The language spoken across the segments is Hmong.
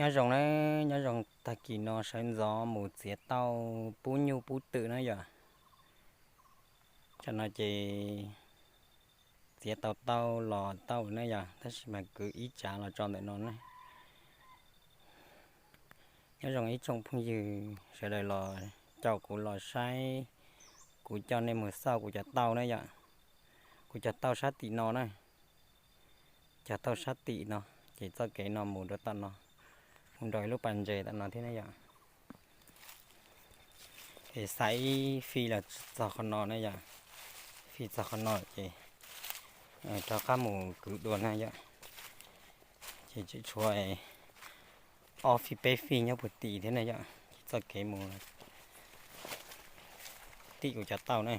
Nyob zoo na, nyob zoo tag kis no sawv ntxov mus txiav tauj pub nyuj pub twm na yom. Tam no ces txiav tau tauj los tauj na yom, tab sis mas kwv ib tsav los tso ntawm no na. Nyob zoo ib tsoom phooj ywg sawv daws los caum kuv los saib, kuv coj nej mus xauj kuv cov tauj na yom. Kuv cov tauj sab tim no na, cov tauj sab tim no, ces txoj kev no mus rau tom no, mus nrog ib lub pas ntses tom no thiab na yom. Ces xav ib fij los txog qhov no na yom, fij txog qhov no ces rov qab mus kwv dua na yom. Ces tseem tshuav ob fij peb fij nyob puag tim thiab na yom, ces txoj kev mus tim kuv cov tauj na,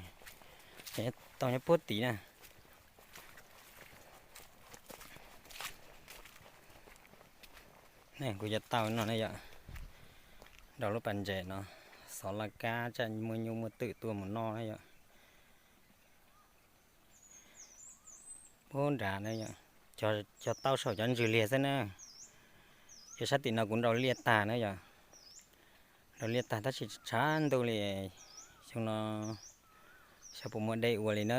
tauj nyob puag tim na. Kuv cov tauj no na yom, nrog lub pas ntses no, xov laj kab tsam muaj nyuj muaj twm tuaj mus noj na yom. Puag nrad na yom, cog tauj saum cov ntsws liag xwb na. Ces sab tim no kuv nrau liaj tag na yom, nrau liaj tag tab sis tshav ntuj li, xyoo no xyov puas muaj dej ua li na.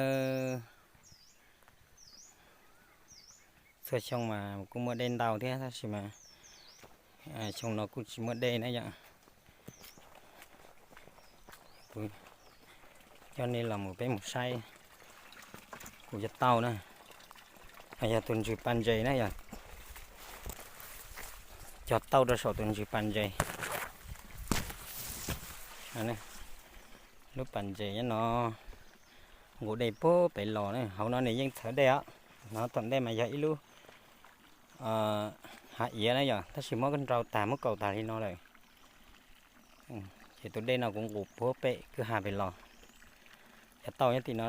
Txhua xyoo mas kuj muaj dej ntau thiab tab sis mas xyoo no kuj tsis muaj dej na yom. Kuv coj nej los mus peb mus saib kuv cov tauj na. No yog tus ntsws pas ntses na yom, cog tauj rau saum tus ntsws pas ntses. Lub pas ntses nyob no, nqus dej puag pem los na, hauv no nws yeej txhawv dej os. No tom ntej mas yog ib lub hav iav na yom, tab sis muab nrau tag muab kaum tag li no lawm. Ces tus dej no kuv nqus puag pem kwj ha pem los. Cov tauj nyob tim no,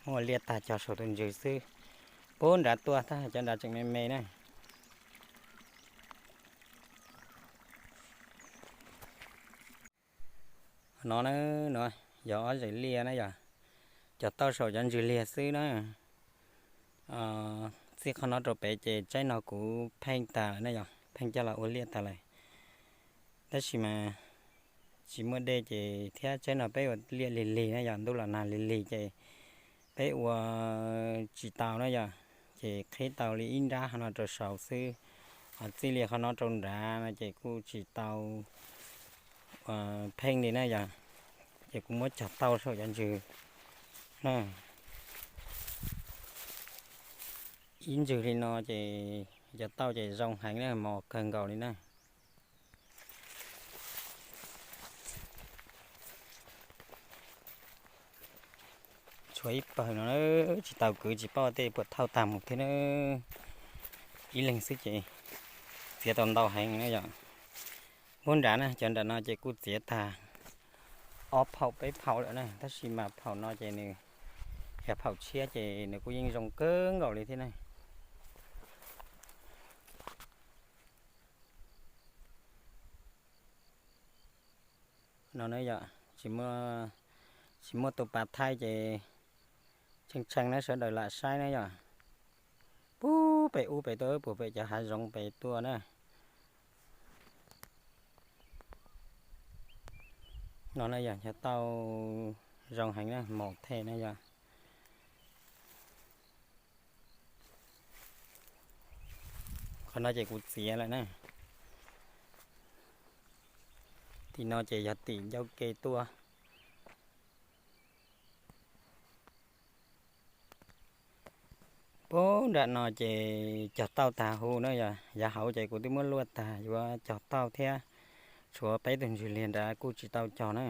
muab ua liaj tag cog saum tus ntsws xwb. Puag nrad tuaj tab cov nrad tseem me me na. No na, no yog ob zeem liaj na yom, cog tauj saum cov ntsws liag xwb na. Txij qhov no rau pem ces tsaib no kuv pheej tag na yom, pheej coj los ua liaj tag lawm. Tab sis mas tsis muaj dej ces thiab tsaib no peb ua liaj lig lig na yom, ntuj los nag lig lig ces peb ua tsis tau na yom, ces qhib tau li ib nrab qhov no rau saud xwb. Ho txij li qhov no rau nrad no ces kuj tsis tau pheej li na yom, ces kuv muab cog tauj saum cov ntsws na. Ib ntsws li no ces cov tauj ces zoo heev na, mos kawg nkaus li na. Tshuav ib pawg no tsis tau kwv tsis paub tej puas thauj tag mus thiab na. Ib leeg xwb ces txiav tau ntau heev na yom. Muab nrad na, cov nram no ces kuj txiav tag ob phaum peb phaum lawm na, tab sis mas phaum no ces nws yog phaum tshiab ces nws kuj yeej zoo kawg nkaus li thiab na. No na yom, tsis muaj tus pas thaij ces tshee tshee na sawv daws lam saib na yom. Puag pem ub pem tuaj puag pem cov hav zoov pem tuaj na. No na yog cov tauj zoo heev na, mos thiab na yom. Qhov no ces kuv txiav lawm na. Tim no ces yog tim ncauj ke tuaj. Puag nram no ces cog tauj tag huv na yom, yav hauv ces kuv twb muab luaj tag yuav cog tauj thiab, tshuav peb tus ntsws liag nrad kuj tsis tau cog na.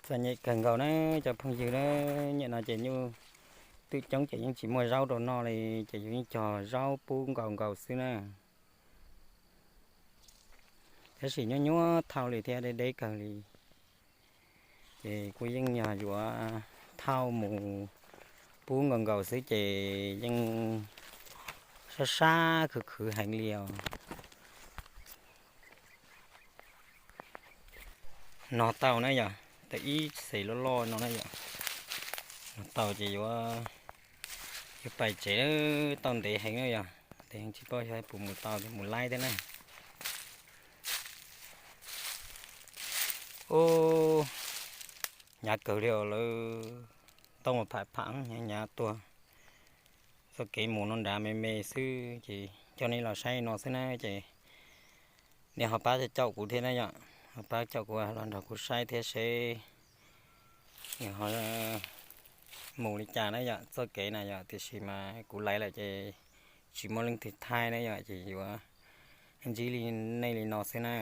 Txom nyem kawg nkaus na cov phooj ywg na, nyem no ces nyuj twm coob ces yeej tsis muaj zaub rau noj li, ces yus yeej cog zaub pub nkaus nkaus xwb na. Tab sis nyuaj nyuaj thauj li thiab deb deb kawg li, ces kuj yeej yog yuav thauj mus pub nkaus nkaus xwb ces yeej sab sab khwv khwv heev li os. No tau na yom, tau ib xees loj loj no na yom. No tau ces yuav Yuav pais tsev, tau ntev heev na yog, ntev heev tsis paub xyov puas mus tau, mus laib thiab na. Ub, hnyav kawg li os, lawv tau mus pham pham hnyav hnyav tuag. Txoj kev mus no nrad me me xwb ces coj nej los saib no xwb na ces nej ho pab caum kuv thiab na yom, ho pab caum kuv los nrog kuv saib thiab seb nws ho mus li cas na yom, txoj kev na yom, tiam sis mas kuv laiv lawm ces tsis muaj leej twg thaij na yom, ces yuav ntsib li nej li no xwb na.